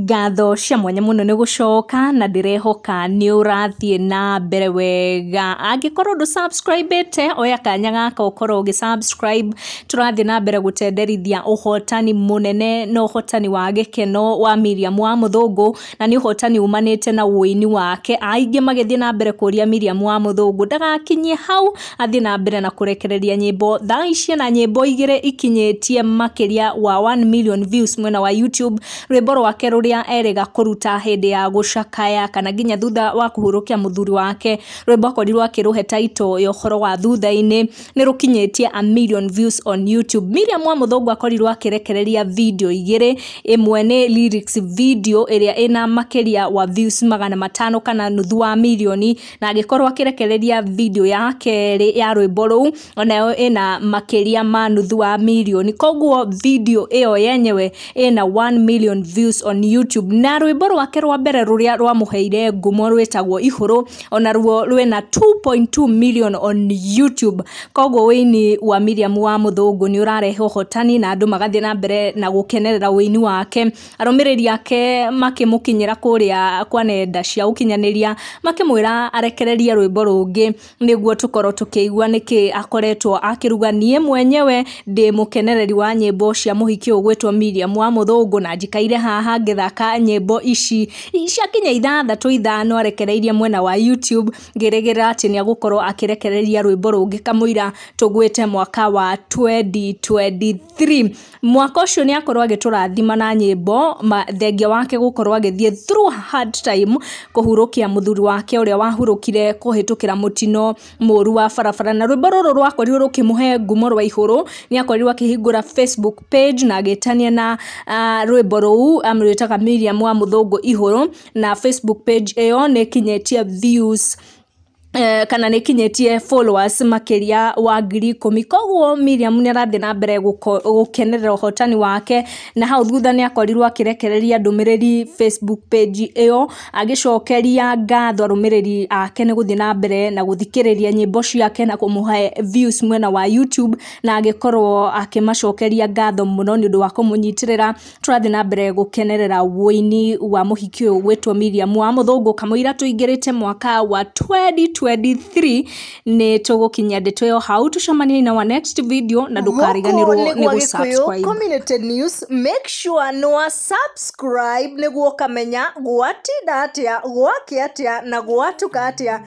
Ngatho cia mwanya mũno nĩ gũcoka na ndĩrehoka nĩ ũrathiĩ na mbere wega. Angĩkorwo ndũ subscribe ĩte, oya kanya gaka ũkorwo ũgĩ subscribe. Tũrathiĩ na mbere gũtenderithia ũhotani mũnene na ũhotani wa gĩkeno wa Miriam wa Mũthũngũ, na nĩ ũhotani umanĩte na ũini wake. Aingĩ magĩthiĩ na mbere kũria Miriam wa Mũthũngũ ndagakinyie hau, athiĩ na mbere na kũrekereria nyĩmbo. Thaa ici ena nyĩmbo igĩrĩ ikinyĩtie makĩria wa 1 million views mwena wa YouTube. Rwĩmbo rwake rũrĩa erĩga kũruta hĩndĩ ya gũcakaya kana nginya thutha wa kũhurũkia mũthuri wake, rwĩmbo akorirwo akĩrũhe title ya ũhoro wa thutha-inĩ, nĩ rũkinyĩtie a million views on YouTube. Miriam wa Mũthũngũ akorirwo akĩrekereria video igĩrĩ, ĩmwe nĩ lyrics video ĩrĩa ĩna makĩria wa views 500 kana nuthu wa mirioni, na agĩkorwo akĩrekereria video ya kerĩ ya rwĩmbo rũu, onayo ĩna makĩria ma nuthu wa mirioni. Koguo video ĩyo yenyewe ĩna 1 million views on YouTube. Na rwĩmbo rwake rwa mbere rũrĩa rwamũheire ngumo rwĩtagwo Ihũrũ, onaruo rwĩna 2.2 million on YouTube. Koguo ũini wa Miriam wa Mũthũngũ nĩ ũrarehe ũhotani na andũ magathiĩ na mbere na gũkenerera ũini wake. Arũmĩrĩri ake makĩmũkinyĩra kũrĩa kwa nenda cia ũkinyanĩria makĩmwĩra arekererie rwĩmbo rũngĩ nĩguo tũkorwo tũkĩigua nĩkĩ akoretwo akĩruga. Niĩ mwenyewe ndĩ mũkenereri wa nyĩmbo cia mũhiki ũyũ gwĩtwo Miriam wa Mũthũngũ, na njikaire haha ngĩthaka nyĩmbo ici ciakinya ithathatũ ithano arekereirie mwena wa YouTube, ngĩrĩgĩrĩra atĩ nĩ agũkorwo akĩrekereria rwĩmbo rũngĩ kamũira tũgwĩte mwaka wa 2023. Mwaka ũcio nĩ akorwo agĩtũrathima na nyĩmbo, thengia wake gũkorwo agĩthiĩ through hard time kũhurũkia mũthuri wake ũrĩa wahurũkire kũhĩtũkĩra mũtino mũru wa barabara. Na rwĩmbo rũrũ rwakorirwo rũkĩmũhe ngumo rwa Ihũrũ, nĩ akorirwo akĩhingũra Facebook page na agĩtania na rwĩmbo rũu amrwĩtaga Miriam wa Mũthũngũ Ihũrũ, na Facebook page ĩyo nĩ ĩkinyĩtie views kana nĩ ĩkinyĩtie followers makĩria wa 10,000. Koguo Miriam nĩ arathiĩ na mbere gũkenerera ũhotani wake, na hau thutha nĩ akorirwo akĩrekereria ndũmĩrĩri Facebook page ĩyo agĩcokeria ngatho arũmĩrĩri ake nĩ gũthiĩ na mbere na gũthikĩrĩria nyĩmbo ciake na kũmũhe views mwena wa YouTube, na agĩkorwo akĩmacokeria ngatho mũno nĩ ũndũ wa kũmũnyitĩrĩra. Tũrathiĩ na mbere gũkenerera ũini wa mũhiki ũyũ gwĩtwo Miriam wa Mũthũngũ kamũira tũingĩrĩte mwaka wa 2023. Nĩ tũgũkinyia ndeto ĩyo hau, tũcemanie in our next video, na ndũkariganĩrwo Gũkũ nĩ nĩ gwa Gĩkũyũ gũ-subscribe. Community News. Make sure nĩ wa subscribe nĩguo ũkamenya gwatinda atĩa, gwakĩa atĩa na gwatuka atĩa.